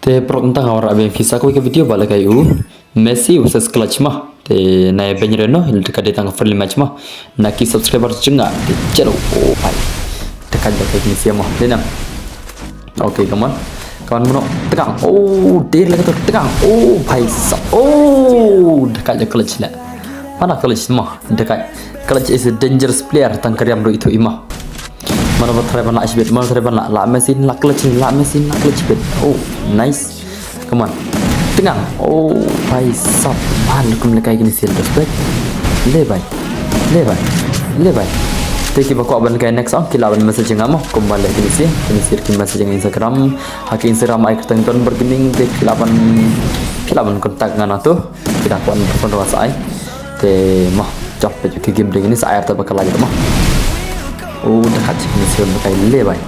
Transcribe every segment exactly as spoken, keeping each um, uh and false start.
Te paralok, mynta nga wanrah biang ïa phi sa kawei ka video ba la kai u Messi versus Clutch mo. Te na ïa beiñ re no, ka dei tang friendly match mo. Na ki subscriber jong nga te chalo. Oh bhai. Te ka dei ka ni sia mo. Dei nam. Okay, come on. Come on, mano. Tang. Oh, der la ka tur. Tang. Oh bhai sab. Oh, da ka Clutch la. Mana Clutch mo. Da ka Clutch is a dangerous player, tang ka riam ruh ithuh i mo. Mano ba try ban lah shibit, mano try ban lah, lah Messi, lah Clutch, lah Messi, lah Clutch shibit. Oh, nice. Come on. Tang. Oh bhai sab. Man, kum lehkai kini sil dos bhai. Le bhai. Le bhai. Le bhai. Te kiba kwah ban lehkai next ong, ki lah ban message nga mo. Kumba leh kini sil, kini sil ki message nga Instagram. Ha ki Instagram ai kyrteng Don Bar Gaming, te ki lah ban, ki lah ban contact nga na to. Ki da kwah ban rwai sa ai. Te mo, jop peit ki game dei ni sa ai ta ba ka lai mo. Oh, da ka chik ni sil ba kai le bhai.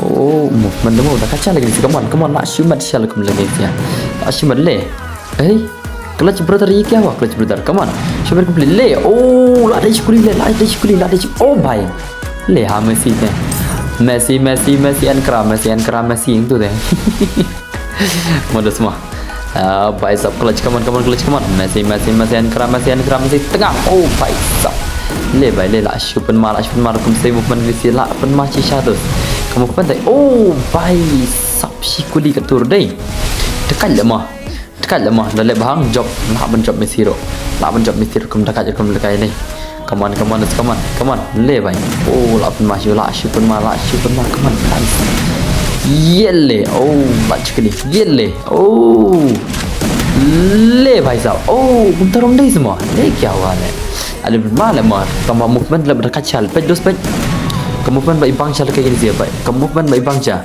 Oh, movement mo, da ka chal lagi ni, come on, come on, lah shu mat shal kum lagi sia. Lah shu mat le. Hey, Clutch brother, ye kya hua Clutch brother? Come on. Shu mat kum le. Oh, lah dei shikuli le, lah dei shikuli, lah dei shik-, oh bhai. Le ha Messi te. Messi, Messi, Messi and Kra, Messi and Kra, Messi yang tu te. Modus mo. Ah, bhai sab Clutch, come on, come on, Clutch, come on. Messi, Messi, Messi, and Kra, Messi, and Kra, Messi, tang. Oh, bhai sab. Le bhai, le lah shu pynma, lah shu pynma, kum sei movement Messi, lah pynma shisha dos. Ka movement dei. Oh, bhai sab, shikuli ka tur dei. Tekan le mo. Tekan le mo, da le bhang jop, lah ban jop Messi ruh. Lah ban jop Messi ruh, kum da ka, kum lehkai ni. Come on, come on, come on, come on. Le bhai. Oh, lah pynma shu, lah shu pynma, lah shu pynma. Come on, nice. Ye le. Oh, lah chikli. Ye le. Oh. Le bhai sab. Oh, kumta ruh dei sa mo. Le kya hua le. Ale ma le mo. Ka movement le ba da ka chal. Peit dos peit. Ka movement ba i bang chal ka yin zia bhai. Ka movement ba i bang cha.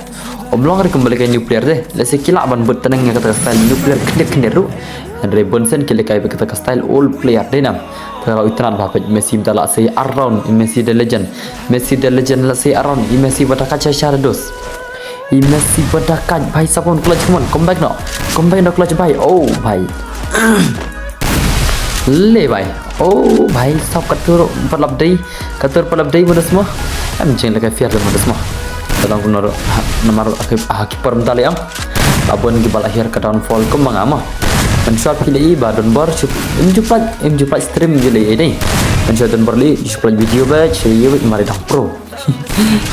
Ym long re kumba lehkai new player de. Lehse ki lah ban bud tneng ïa kata ka style new player khyndiat khyndiat ruh. Hynrei bun sien ki lehkai beit kata ka style old player de nam. Te la u itynnad bha peit Messi mynta la sei ar round, i Messi the legend. Messi the legend la sei ar round, i Messi ba da ka cha sha dos. I Messi ba da ka bhai sab, come on Clutch, come on, come back no. Come back no Clutch bhai. Oh bhai. Le bhai. Oh bhai sab, ka tur pat lap dei. Ka tur pat lap dei, modus mo. Em jing lehkai fair de, modus mo. Ka dang kumno ruh. Ha, namar ha ki, ha ki por mynta le ong. Ba bun kiba la hiar ka downfall kum ma nga mo. Mynshuwa phi la i ba Don Bor shu, im ju pynlait, im ju pynlait stream ju la i dei. Mynshuwa Don Bor la i shu pynlait video ba shu ïa wit mari dang pro.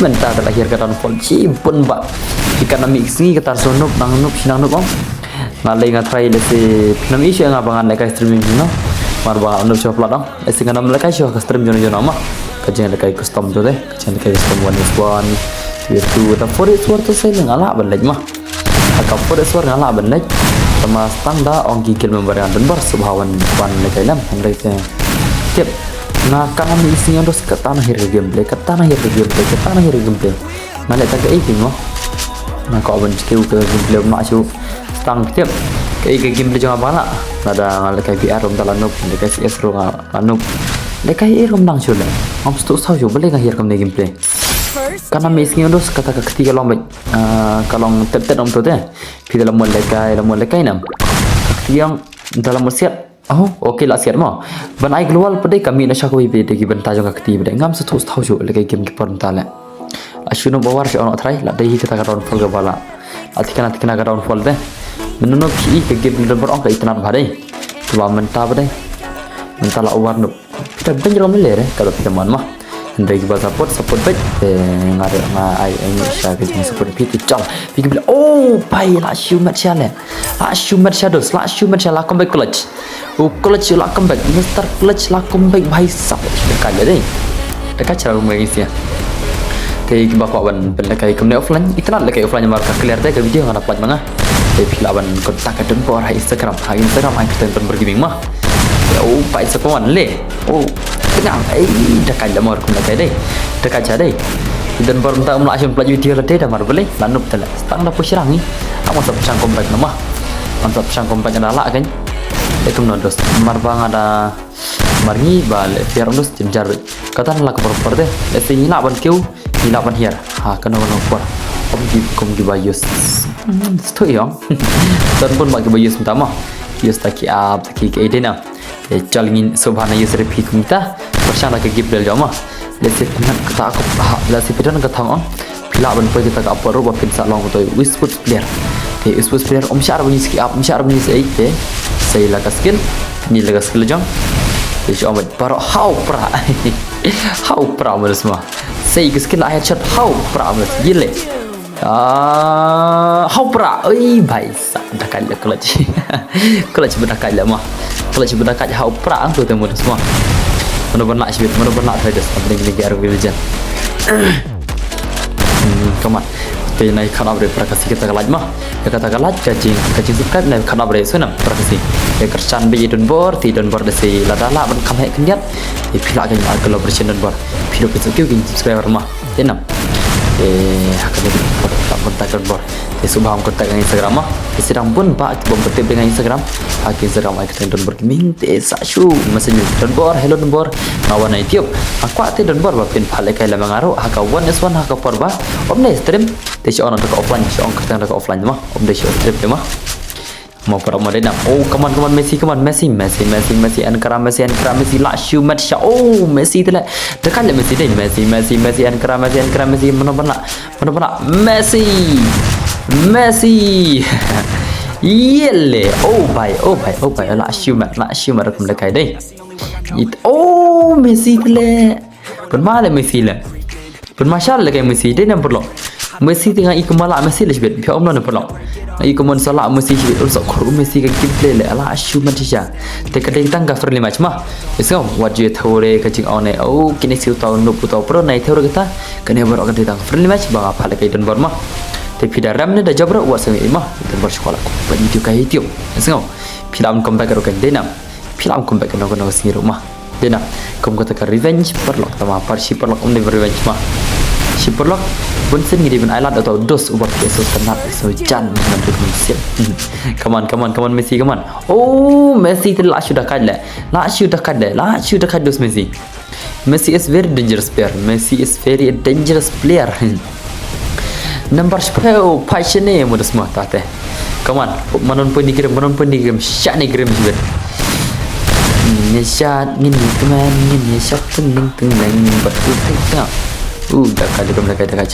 Mynta te la hiar ka downfall shibun ba. Phi, katno mi sngi kata shu noob nang noob shi nang noob ong. Nga lei nga try lehse phi nam i shu nga ba ngan lehkai stream ïa phi no. Mar ba nga noob shu pynlait ong. Lehse nga nam lehkai shu ka stream jong jong ma. Ka jing lehkai custom tu de. Ka jing lehkai custom one is one. Two is two. Da four is four tu sei nga lah ban leit ma. Ha ka four is four nga lah ban leit. Tama stang da ong ki guild member nga Don Bor shu ba wan wan lehkai lem. Hynrei te. Tip. Nga katno mi sngi dos, katno hiar ka gameplay, katno hiar ka gameplay, katno hiar ka gameplay. Nga leh ta kaei phi mo. Nga kwah ban check ka gameplay, ym lah shuh. Tang tip. Kaei ka gameplay jong nga ba nga lah. Lada nga lehkai B R ruh mynta la noob, lehkai C S ruh nga la noob. Lehkai A ruh ym dang shuh leh. Ngam sngewthuh saw shuh balei nga hiar kumne gameplay. Katno mi sngi dos, kata ka kti ka long beit. Ah, ka long tet tet ong tu te. Phi da la mut lehkai, la mut lehkai nam. Ka kti ong da la mut siat. Oh, okay, la siat mo. Ban ai global pat de ka mih na sha kawei pat de, ki bynta jong ka kti pat de. Ngam sngewthuh saw shuh lehkai game ki por mynta leh. La shu noob ba war shu ong noh try, la dei hi kata ka downfall kaba la. La thikna thikna ka downfall de. Mynno phi i ka game Don Bor ong ka itynnad bha de. Te ba mynta pat de. Mynta la war noob. Phi da beiñ ruh me le re, ka da phi da man ma. Hynrei kiba support, support beit. Te nga re nga ai ai ni sha ka jing support phi te chal. Phi ki bla, oh bhai, la shu mat sha le. La shu mat sha dos, la shu mat sha, la comeback Clutch. Oh Clutch la comeback, Mister Clutch la comeback bhai sab. Te ka le dei. Te ka chara rumai sia. Te kiba kwah ban pynlehkai kumne offline, itynnad lehkai offline mar ka clear te ka video nga da pynlait ma nga. Te phi lah ban contact ka Don Bor ha Instagram, ha Instagram ai kyrteng Don Bor Gaming ma. Te oh bhai sab, come on le. Oh, tang. Ei, da ka la mor kum da ka dei. Da ka cha dei. Don Bor mynta um lah shim pynlait video la dei da mar balei. La noob te le. Tang da pu shirang ni. Am sa pyrshang comeback nama. Am sa pyrshang comeback da la kan. Te kumno dos. Mar ba nga da mar ngi ba le fair dos jynjar. Kata na la ka por por de. Lehse ngi lah ban kiew, ngi lah ban hiar. Ha, kano kano por. Kum ki, kum kiba use. Hmm, stoi ong. Don bun ba kiba use mynta ma. Use ta ki app, ta ki, ki dei na. Te chal ngin sngewbha na use re phi kumta. Pyrshang da ka gameplay jong ma. Lehse phi don kata ka, ha, lehse phi don ka thong ong. Phi lah ban poi kata ka por ruh ba phin sa long uto u esports player. Te u sports player um shah ban ïa ski up, um shah ban ïa ski up te. Sei la ka skill, ni la ka skill jong. Te shu ong baroh haw pra. Haw pra mo da sma. Sei ka skill la headshot haw pra mo da ski le. Ah, haw pra. Oi bhai sa da kai le clutch. Clutch ba da kai le ma. Clutch ba da kai haw pra ang tu te mo da sma. Mano ban lah shibit, mano ban lah thai des. Abring ni gear vision. Hmm, come on. Te nai khan update para ka si kata ka like ma. Ïa kata ka like ka jing ka jing subscribe nai khan update sunam para ka si. Ïa ka chan bi don bor ti don bor da si lada lah ban kam hek khyndiat. Ïa phi lah ka collaboration don bor. Phi lo phi so kiew kin subscriber ma. Te nam. Eh, ha ka ni bor ka contact don bor. Te suba ham contact ngan Instagram ma. Te sidang bun ba ki bom betul dengan Instagram. Ha ka Instagram ai ka don bor ki min te sa shu message don bor hello don bor. Ngawan ai tiup. Aku ate don bor ba pin phale kai la mangaru ha ka one is one ha ka por ba. Om ne stream. Te shu on da ka offline, shu on ka tang da ka offline ma. Om de shu stream de ma. Mo para mo de na. Oh, come on, come on, Messi, come on, Messi, Messi, Messi, Messi, Encara, Messi, Encara, Messi, la shu mat sha. Oh, Messi te le. Tekan le Messi de, Messi, Messi, Messi, Encara, Messi, Encara, Messi, mano bana, mano bana, Messi, Messi. Yele, oh bhai, oh bhai, oh bhai, la shu mat, la shu mat rakum de kai de. It, oh, Messi te le. Pun ma le Messi le. Pun ma shal le kai Messi de nam perlo. Messi te ngai kumala Messi le shibit. Phi om lo ne perlo. Ngai kumon sala Messi shibit. Ul sok khur Messi ka gameplay le ala shu man shisha. Te ka dei tang ka friendly match ma. Is ngam wat ju thore ka jing on ne. Oh, kini si utau nup utau pro nai thore kita. Kane baroh ka dei tang friendly match ba nga phale kai don bor ma. Te phi da ram ne da jabra wat seng ma. Don bor sekolah. Ba ni tu kai hitiu. Is ngam. Phi da am comeback ro kan de nam. Phi la am comeback no no sngi ruh ma. Dena kum kata ka revenge paralok tama par shi paralok um de revenge ma. Shi paralok bun sin ngi di ben island atau dos uba P S O tanat so jan na tu min sip. Come on, come on, come on, Messi, come on. Oh, Messi te la shu da kai le. La shu da kai le. La shu da kai dos Messi. Messi is very dangerous player. Messi is very dangerous player. Number sepuluh, passion ni mo da semua tate. Come on, manon pun ni grim, manon pun ni grim, syak ni grim juga. Ngin syak ngin ni keman, ngin syak teng teng teng, but tu teng teng. Uh, dekat dekat dekat dekat.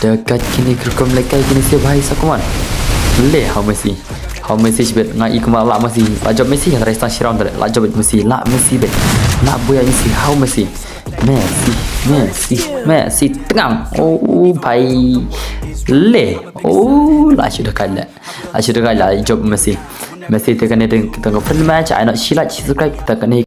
Dekat kini kerukum lekai kini si bahai sa, come on. Le, how Messi. How Messi bet nga i kemal la Messi. La job Messi yang try stang shirang tadi. La job Messi, la Messi bet. La buya Messi, how Messi. Messi, Messi, Messi tengang. Oh, bhai. Le. Oh, la shu da kai le. La shu da kai la job Messi. Messi te kane te tang friend match, ai not shi like, shi subscribe, te kane